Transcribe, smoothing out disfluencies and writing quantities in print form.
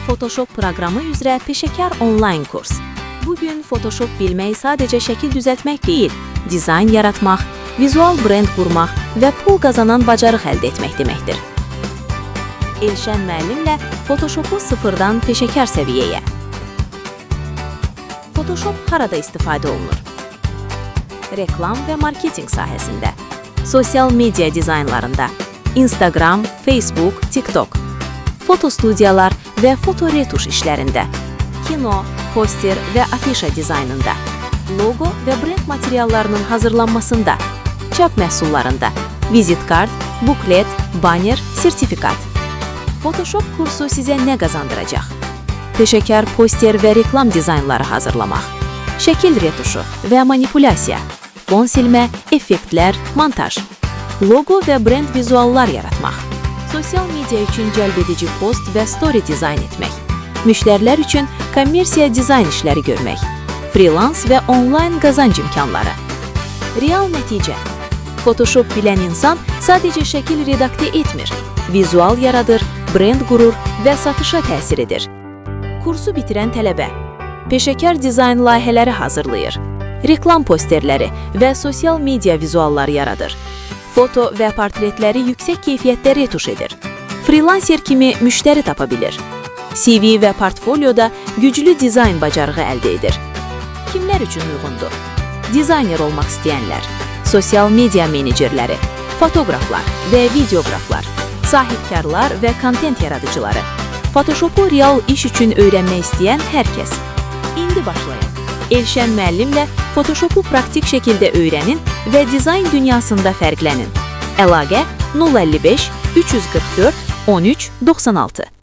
Photoshop proqramı üzrə peşəkar onlayn kurs. Bu gün Photoshop bilmək sadəcə şəkil düzəltmək deyil, dizayn yaratmaq, vizual brend qurmaq və pul qazanan bacarıq əldə etmək deməkdir. Elşən müəllimlə Photoshopu sıfırdan peşəkar səviyyəyə. Photoshop harada istifadə olunur? Reklam və marketinq sahəsində, sosial media dizaynlarında, Instagram, Facebook, TikTok, foto studiyalar və foto retuş işlərində, kino, poster və afişa dizaynında, loqo və brend materiallarının hazırlanmasında, çap məhsullarında, vizit kart, buklet, baner, sertifikat. Photoshop kursu sizə nə qazandıracaq? Peşəkar poster və reklam dizaynları hazırlamaq, şəkil retuşu və manipulyasiya, fon silmə, effektlər, montaj, loqo və brend vizuallar yaratmaq, sosial media üçün cəlbedici post və story dizayn etmək, müştərilər üçün kommersiya dizayn işləri görmək, freelance və onlayn qazanc imkanları. Real nəticə. Photoshop bilən insan sadəcə şəkil redaktə etmir, vizual yaradır, brend qurur və satışa təsir edir. Kursu bitirən tələbə peşəkar dizayn layihələri hazırlayır, reklam posterləri və sosial media vizualları yaradır. Foto və portretləri yüksək keyfiyyətdə retuş edir. Freelancer kimi müştəri tapa bilir. CV və portfolioda güclü dizayn bacarığı əldə edir. Kimlər üçün uyğundur? Dizayner olmaq istəyənlər, sosial media menecerləri, fotoqraflar və videoqraflar, sahibkarlar və kontent yaradıcıları. Photoshopu real iş üçün öyrənmək istəyən hər kəs. İndi başlayın. Elşən müəllimlə Photoshopu praktik şəkildə öyrənin və dizayn dünyasında fərqlənin. Əlaqə 055 344 13 96.